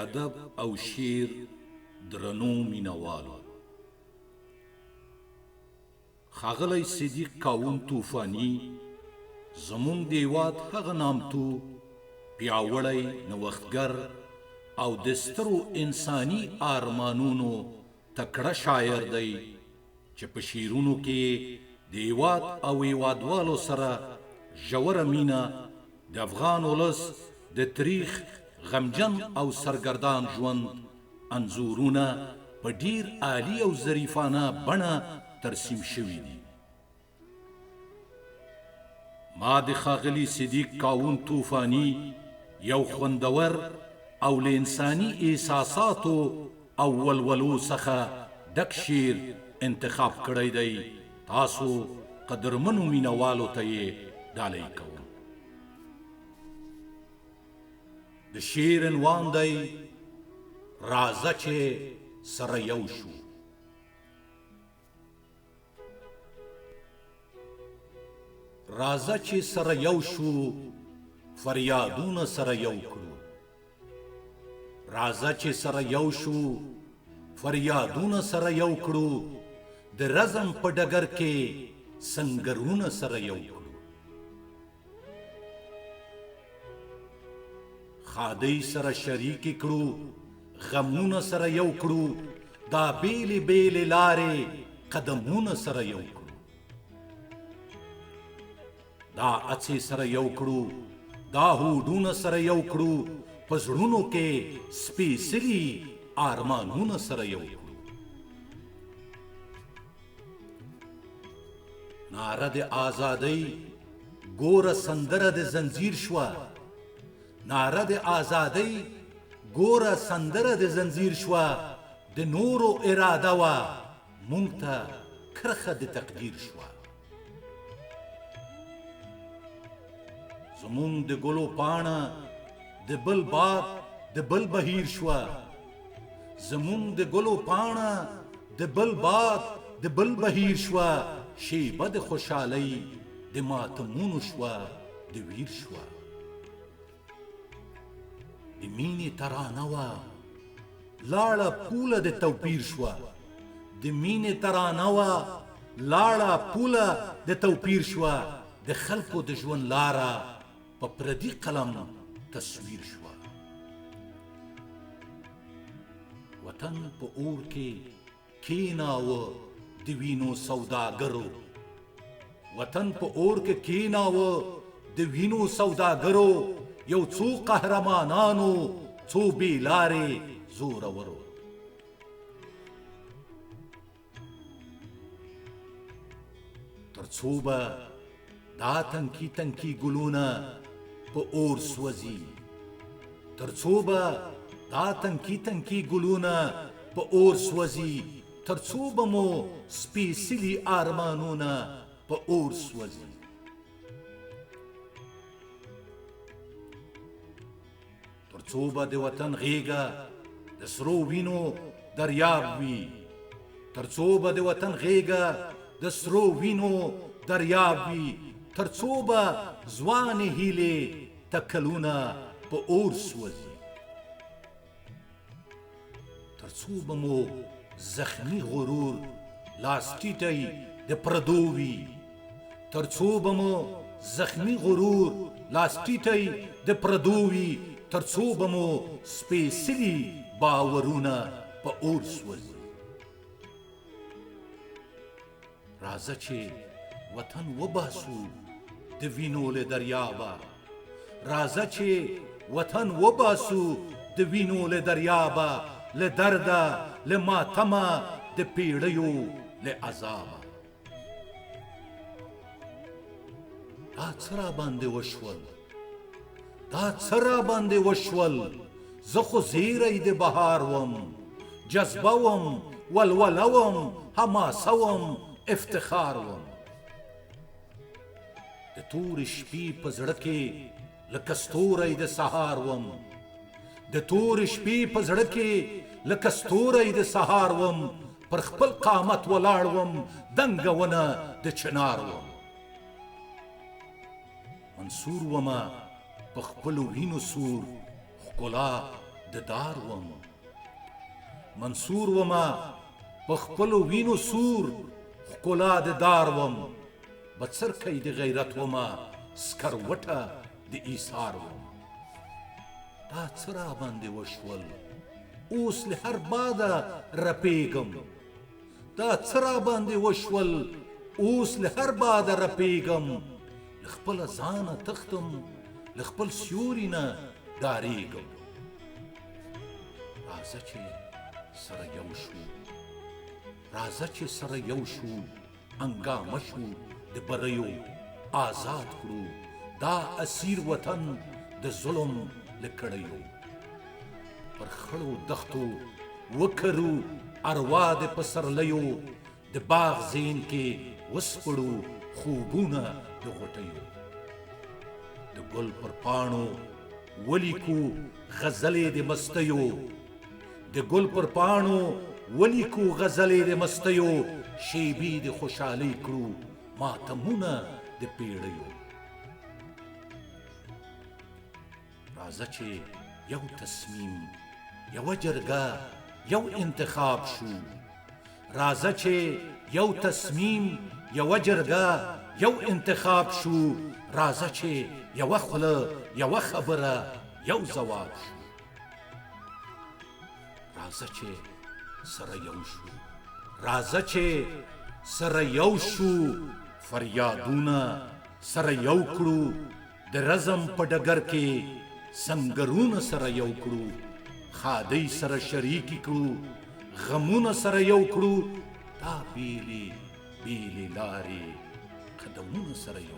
ادب او شعر درنو مینه والو! ښاغلی صدیق کاوون طوفاني زموږ د هېواد هغه نامتو، پیاوړی، نوښتګر او د سترو انساني آرمانونو تکړه شاعر دی چې په شعرونو کې یې د هېواد او هېوادوالو سره ژوره مینه، د افغان ولس د تریخ، غمجن او سرګردان ژوند انځورونه په ډېر عالي او ظریفانه بڼه ترسیم شوي دي. ما د ښاغلي صدیق کاوون طوفاني یو خوندور او له انساني احساساتو او ولولو څخه ډک شعر انتخاب کړی دی، تاسو قدرمنو مینه والو ته یې ډالۍ کوم. د شعر عنوان دی، راځه چې سره یو شو. راځه چې سره یو شو، فریادونه سره یو کړو. راځه چې سره یو شو، فریادونه سره یو کړو، د رزم په ډګر کې سنګرونه سره یو کړو. ښادۍ سره شریکې کړو، غمونه سره یو کړو، دا بېلې بېلې لارې قدمونه سره یو کړو. دا هڅې سره یو کړو، دا هوډونه سره یو کړو، په زړونو کې سپېڅلي آرمانونه سره یو کړو. ناره د آزادۍ ګوره سندره د زنځیر شوه، ناره د آزادۍ ګوره سندره د زنځیر شوه، د نورو اراده وه مونږ ته کرښه د تقدیر شوه. زمونږ د ګلو پاڼه د بل باد د بل بهیر شوه، زمونږ د ګلو پاڼه د بل باد د بل بهیر شوه، شیبه د خوشحالۍ د ماتمونو شوه د ویر شوه. د مینې ترانه وه لاړه پوله د توپیر شوه، د مینې ترانه وه لاړه پوله د توپیر شوه، د خلکو د ژوند لاره په پردي قلم تصویر شوه. وطن په اور کې کیناوه د وینو سوداګرو، وطن په اور کې کیناوه د وینو سوداګرو، یو څو قهرمانانو څو بې لارې زورورو. تر څو به دا تنکي تنکي ګلونه په اور سوځي، تر څو به دا تنکي تنکي ګلونه په اور سوځي، تر څو به مو سپېڅلي آرمانونه په اور سوځي. تر څو به د وطن غېږه د سرو وینو دریاب وي، تر څو به د وطن غېږه د سرو وینو دریاب وي، تر څو به ځوانې هیلې تکلونه په اور سوځي. تر څو به مو زخمي غرور لاس ټیټی د پردو وي، تر څو به مو زخمي غرور لاس ټیټی د پردو وي، تر څو به مو سپېڅلي باورونه په اور سوځي. راځه چې وطن وباسو د وینو له دریابه، راځه چې وطن وباسو د وینو له دریابه، له درده له ماتمه د پیړیو له عذابه. دا څه را باندې وشول، دا څه را باندې وشول، زه خو زیری د بهار وم، جذبه وم، ولوله وم، حماسه وم، افتخار وم. د تورې شپې په زړه کې لکه ستوری د سهار وم، د تورې شپې په زړه کې لکه ستوری د سهار وم، پر خپل قامت ولاړ وم، دنګه ونه د چنار وم. منصور ومه په خپلو وینو سور، ښکلا د دار وم. منصور ومه په خپلو وینو سور، ښکلا د دار وم. بڅرکی د غیرت ومه، سکروټه د ایثار وم. دا څه راباندې وشول، اوس له هر باده رپېږم. دا څه راباندې وشول، اوس له هر باده رپېږم. له خپله ځانه تښتم، له خپل سیوري نه ډارېږم. راځه چې سره یو شو، راځه چې سره یو شو، انګامه شو د بریو، آزاد کړو دا اسیر وطن د ظلم له کړیو. پر خړو دښتو وکرو اروا د پسرلیو، د باغ زین کې وسپړو خوبونه د غوټیو. د ګل پر پاڼو ولیکو غزلې د مستیو، د ګل پر پاڼو ولیکو غزلې د مستیو، شیبې د خوشحالۍ کړو ماتمونه د پیړیو. راځه چې یو تصمیم، یوه جرګه، یو انتخاب شو. راځه چې یو تصمیم، یوه جرګه، یو انتخاب شو. راځه چې یوه خوله، یوه خبره، یو ځواب شو. راځه چې سره یو شو، راځه چې سره یو شو، فریادونه سره یو کړو، د رزم په ډګر کې سنګرونه سره یو کړو، ښادۍ سره شریکې کړو، غمونه سره یو کړو، دا بیلې بیلې لارې قدمونه سره یو